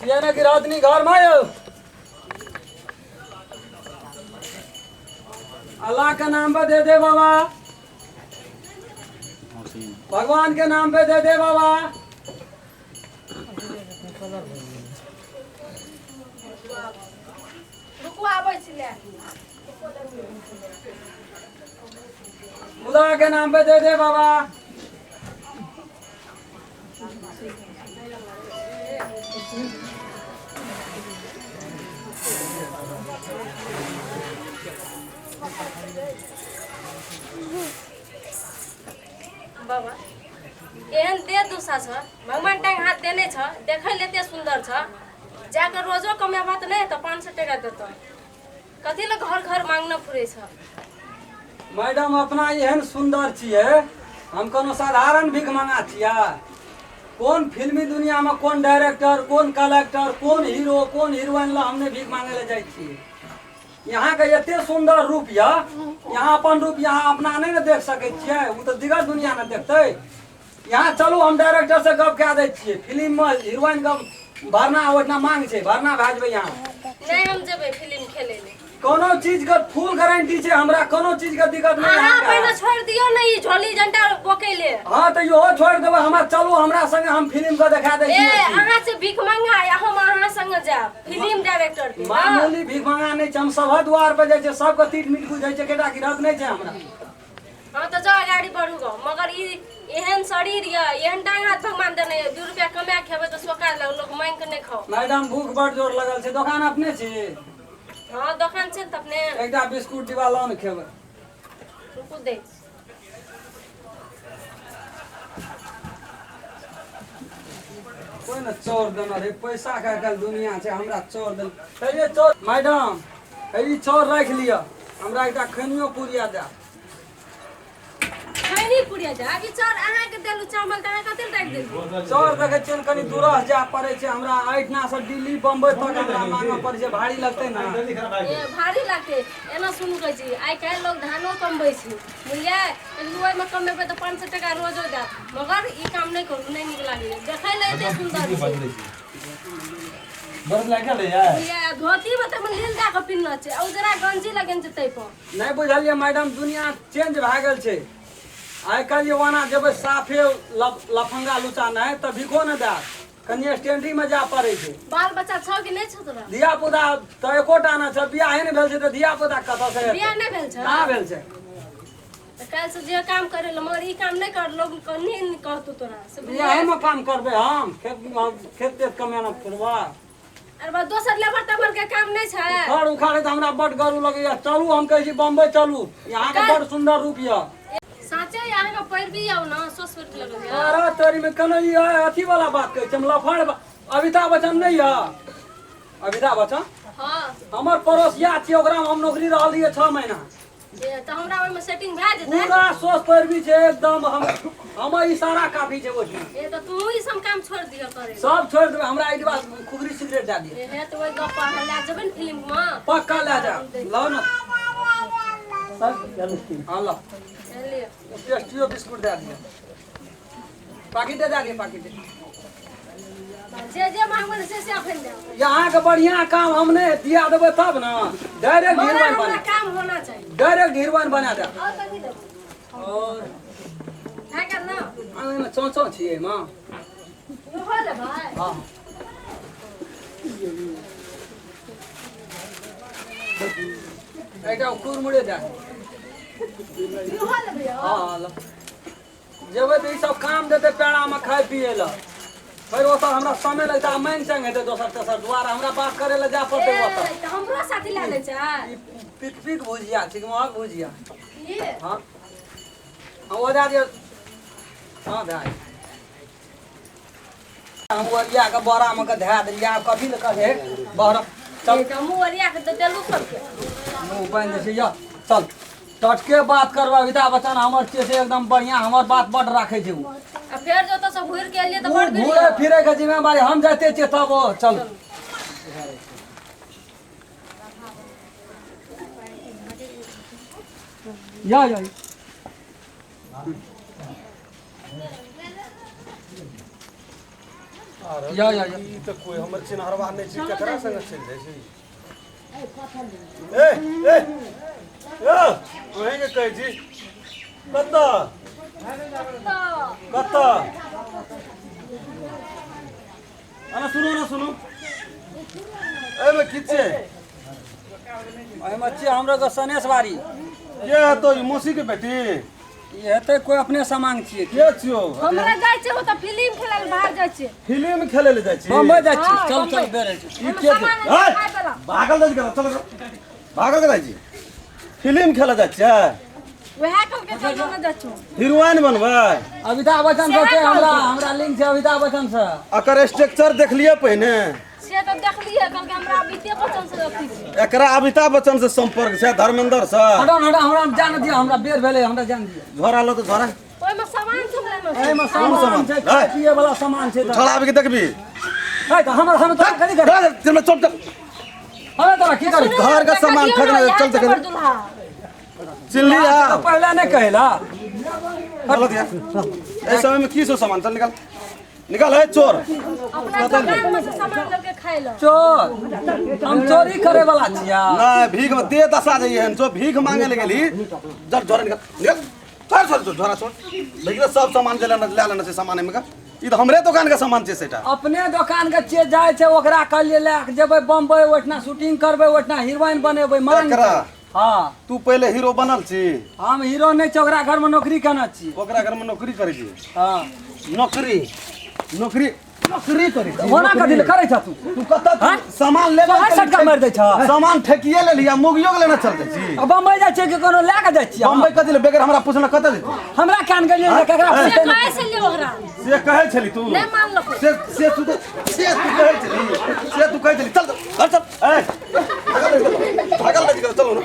छियै ने गिरहतनी घरमे यौ? अल्लाह के नाम पे दे दे बाबा, भगवान के नाम पे दे दे बाबा। रुकू, आबै छी ले। खुदा के नाम पे दे दे बाबा। बाबा, एहन देह दूसा छ, भगवान टांग हाथ देने छ, देखै ले एते सुंदर छ, जाके रोजो कमेबा तऽ नहि तऽ 500 टका देतौ। कथी लए घर घर मांगना फुरै छ? मैडम, अपना एहन सुंदर छियै, हम कोनो साधारण भीख मंगा छियै? कोन फिल्मी दुनिया में कोन डायरेक्टर, कोन कलेक्टर, कोन हीरो, कोन हीरोइन ला हमने भीख मांगे ले जाइ छियै? यहाँ के एते सुंदर रूप यऽ, यहाँ अपन रूप यहाँ अपना नहि ने देख सकै छियै, ओ तऽ दिगर दुनिया ने देखतै। यहाँ चलू, हम डायरेक्टर से गप कए दै छियै। फिल्म में हीरोइन के भरना ओहिठिना मांग छै, भरना भए जेबै यहाँ। नहि, हम जेबै फिल्म खेलै ले। कोनो चीज के फुल गारंटी छै, हमरा कोनो चीज के दिक्कत नहि। अहाँ अहाँके पहिने छोड़ि दियौ ने ई झोली झंटा बोकै ले। हाँ, तऽ इहो छोड़ि देबै। हमरा चलू हमरा संगे, हम फिल्म के देखा दै ए छी। अहाँ से भीख मंगा या हम अहाँ संगे जायब फिल्म डायरेक्टर के? मामूली भीख मंगा नहि छै हम। सभक द्वार पर जाइ छै, सबके तीट मीट बुझै छै, केटा गिरहत नहि छै हमरा। हाँ तऽ जाओ, अगाडि बढ़ू गो। मगर ई एहन शरीर यऽ, एहन डांग हाथ भगवान देने यऽ, 2 रुपया कमा खेबै तऽ सोका लग लोक मांगि के नहि खाओ। मैडम, भूख बड़ जोर लगल छै। दोकान अपने छी? हाँ, दोकान छै ने तऽ अपने। एकटा बिस्कुट डिब्बा लऽ ने, खेबै। रुकू, दै छी। कोइ ने चोर देने रहै। पैसा के आइकाल्हि दुनिया छै, हमरा चोर देल। हे चोर, मैडम, हे ई चोर राखि लिअ, हमरा एकटा खैनियो पुरिया दए। खैनी पुरिया जा। अभी चाउर अहाँके देलू चावल तऽ अहाँ कथी लए राखि देलू? चोर देखै छियै ने, कनि दूरस जाय पड़ै छै हमरा। एहिठिना से दिल्ली बम्बई तक हमरा मांगऽ पड़ै छै, भारी लगतै ने। ए भारी लागतै? एना सुनू, कहै छी, आइ काल्हि लोग धानो कमबै छै, बुझलियै? लेकिन ओहिमे कमेबै तऽ 500 टका रोजो देत। मगर ई काम नहि करू, नहि नीक लागैए। देखै लए एते सुन्दर छै। बरस लागि गेल यार। बुझलियै? धोती मे तऽ लील दए कऽ पिन्हने छै आ उजरा गंजी लगेने छै ताहि पर। नहि बुझलियै मैडम, दुनिया चेंज भए गेल छै। आइ काल्हि जे ओना जेबै साफे लफंगा लुचा नहि तऽ भिखो नहि देत, कनि स्टैंडिंग मे जाय पड़ै छै। बाल बच्चा छौ कि नहि छौ तोरा? धिया पुता तऽ एकोटा नहि छै, बियाहे नहि भेल छै तऽ धिया पुता कतऽ से हेतै? बियाह नहि भेल छौ? कहाँ भेल छै। तऽ काल्हि से जे काम करे ला, मगर ई काम नहि कर, लोग नहि कहतौ तोरा से, बुझलियै? बियाहे मे काम करबै हम? खेत खेत तेत कमेना करबै। अरे बा, दोसर लेबर तेबर के काम नहि छै? खर उखाड़े तऽ हमरा बड गरु लगैया। चलू, हम कहै छी बम्बई चलू, यहाँ के बड सुंदर रूप यऽ। साँचे अहाँके पैरवी आउ ने सोच सोच लगैया। अरे तोरी में कोनो ई अथी वाला बात कहै छै? हम लफड़ अमिताभ बच्चन नहि यऽ? अमिताभ बच्चन? हाँ। हमर पड़ोसिया छियै, ओकरा हम नौकरी रहल रहियै 6 महीना। जे तऽ हमरा ओहिमे सेटिंग भए जेतै। पूरा सोच पैरवी छै एकदम, हम हमर इशारा काफी छै ओहिमे। ए तऽ तू ई सब काम छोड़ि दिअ करे। सब छोड़ि देबै, हमरा एहि डिब्बा खुगरी सिगरेट दए दिअ। ए हे, तऽ ओहि गप्प अहाँ लए जेबै ने फिल्म मे? पक्का लए जायब, लाउ ने। हाँ, लाउ। ए लिअ। पेस्ट्रियो बिस्कुट दए दिअ, पाकिटे दए दिअ, पाकिटे। जे जे मांगबै ने से से अखन देब। यहाँ के बढ़िया काम हम नहि दिया देबै तब ने डायरेक्ट मगर हीरोइन हमरा बना काम होना चाहिए। डायरेक्ट हीरोइन बना दे। और कथी देब? और भए गेल ने? एहिमे चौ चौ छियै एहिमे। इहो लेबै? हाँ, एकटा कुरमुरे दए। इहो लेबै? हाँ हाँ, ल जेबै तऽ ई सब काम देतै पेड़ामे खाय पियै लए, फेर ओतऽ हमरा समय लगतै आ मानि संग हेतै दोसर तेसर दुआरे हमरा बात करै लए जाय पड़तै ओतऽ। ए, तऽ हमरो साथी लए लै छै। ई पिक पिक भुजिया छै कि महग भुजिया? ई हाँ हाँ, ओ दए दियौ। हाँ, दए दियौ। हम ओरिया के बोरा मे के धए देलियै, आब कथी लए कहै बहरा चल। ए, तऽ हमहूँ ओरिया के तऽ देलहुँ सबके। मुँह बान्हि दै छै। यऽ चल, टटके बात करबै। अमिताभ बच्चन हमर छियै से एकदम बढ़िया, हमर बात बड राखै छै ओ। आ फेर जो ओतऽ से घुरि के एलियै तऽ ओ बड़ भीड़ घूरे यऽ। फिरे के जिम्मेवारी हम जाइते छियै तब ओ चल। या या। या या या ई तऽ कोइ हमर चिन्हरवा नहि छै, केकरा संगे चलि जाइ छै? ए ए यौ, अहीँके कहै छी। कतऽ कतऽ? अरे सुनू ने, सुनू, एहिमे की छै? एहिमे छियै हमरो के सनेश बारी। के हेतौ ई? मौसी के बेटी? ई हेतै कोइ अपने सामान छियै। के छियौ? हमरा जाइ छै, ओ तऽ फिल्म खेलै लए बाहर जाइ छै। फिल्म खेलै लए जाइ छी? बम्बई जाइ छी। हँ, चल चल। बम्बई। बेर होइ छै। ई के सामान छै? खाय बला। भागल जाइ छी कतऽ? चल भागल कतऽ जाइ छी? फिल्म खेलै जाइ छियै? वएह कहलकै चल ने जाइ छौ। हीरोइन बनबै? अमिताभ बच्चन से छै, हमरा हमरा लिंक छै अमिताभ बच्चन से। एकर स्ट्रक्चर देखलियै पहिने? से तऽ देखलियै, कहलकै हमरा अमिते बच्चन से अथी छै। एकरा अमिताभ बच्चन से संपर्क छै, धर्मेंद्र से। हटाउ हटाउ, हमरा जान दिअ, हमरा बेर भेलै, हमरा जान दिअ। झोरा लो तऽ झोरा। ओहिमे सामान सब लेना छै। एहिमे सामान छै, खाय पिए वाला सामान छै तऽ। झोरा आबि के देखबी। है तऽ हमर हम तोरा कथी करै? चल चल। हमे तोरा की करै? घर के सामान ठकना, चल देख। दुल्हा चिल्ली आ। पहले नहि कहेला। गलत है। एहि समय में की सो सामान? चल निकाल निकाल है चोर। अपना दुकान में से सामान लेके खाइ लो। चोर? हम चोरी करे वाला छिया? नहीं, भीख में दे दशा जाइए हन जो भीख मांगे ले गेली। जब झोरा निकाल निकाल, छोड़ छोड़, झोरा छोड़। लेकिन सब सामान जे लेना ले लेना छै सामान में का। ई तऽ हमरे दुकान के सामान छै सेटा। अपने दुकान के छियै, जाइ छै ओकरा कहलियै लए के जेबै बम्बई, ओहिठिना शूटिंग करबै, ओहिठिना हीरोइन बनेबै मांग। एकरा? हाँ। तू पहिले हीरो बनल छी? हम हीरो नहि छी, ओकरा घर में नौकरी केने छी। ओकरा घर में नौकरी करै छी? हाँ। नौकरी नौकरी नौकरी करै छी? ओना कथी लए करै छ तू? तू कतऽ तू सामान लेबे? तोहर सटका मारि दै छ। सामान ठेकिए लेली आ मुगियो के लेने चल जाइ छी। आ बम्बई जाइ छियै कि कोनो लए के जाइ छियै? बम्बई कथी ले? बगैर हमरा पूछने कतऽ जेतै? हमरा कान गेलियै जे केकरा से पूछतै नहि। कहै छलियै ओकरा। से कहै छली तू? नहि मानलको। से से तू तऽ से तू कहै छली, से तू कहै छली। चल चल चल। ए भागल नहीं, चलो ना,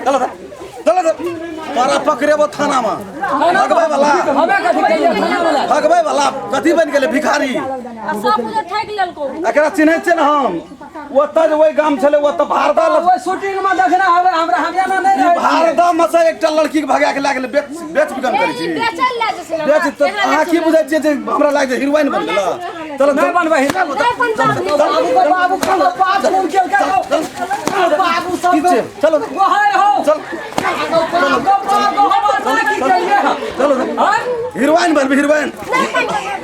चलो ना, चलो ना। तोरा पकड़ेबो थाना में। भगबै वाला। हमे कथी कहियै थाना वाला? भगबै वाला कथी बनि गेलै भिखारी? आ सब कुछ ठकि लेलको। एकरा चिन्है छियै ने हम। ओतऽ जे ओहि गाम छलै, ओतऽ भारदा ओहि शूटिंग में देखने हवे हमरा, हमरा नहि रहै छियै। भारदा में से एकटा लड़की के भगा के लए गेलै। बेच बेच बिकन करै ई छी? बेचल लए जाइ छै। बेच तऽ अहाँ की बुझै छियै जे हमरा लागै छै हीरोइन बनि गेलै? चलो। नहि बनबै। नहि बनबै। बाबू के बाबू के बाप खून केलकै बाबू सब। की छै? चलो। गोहाय हो। चल। बाबू हमरा की करिए? चलो। हैं? हीरोइन बनबी? हीरोइन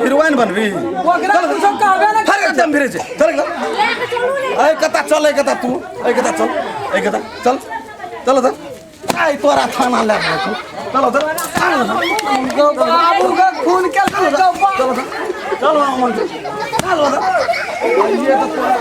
हीरोइन बनबी? ओकरा तू सब कहबे ने। हर एकदम भिरे छै, चल चल। लए के चलू ने। ऐ कता चल, ऐ कता तू, ऐ कता चल, ऐ कता चल, चल चल। ऐ तोरा थाना ले गेल छौ। चलो चल। बाबू के खून केलकै। चलो चलो अमन, चलो चल। ये तो तोरा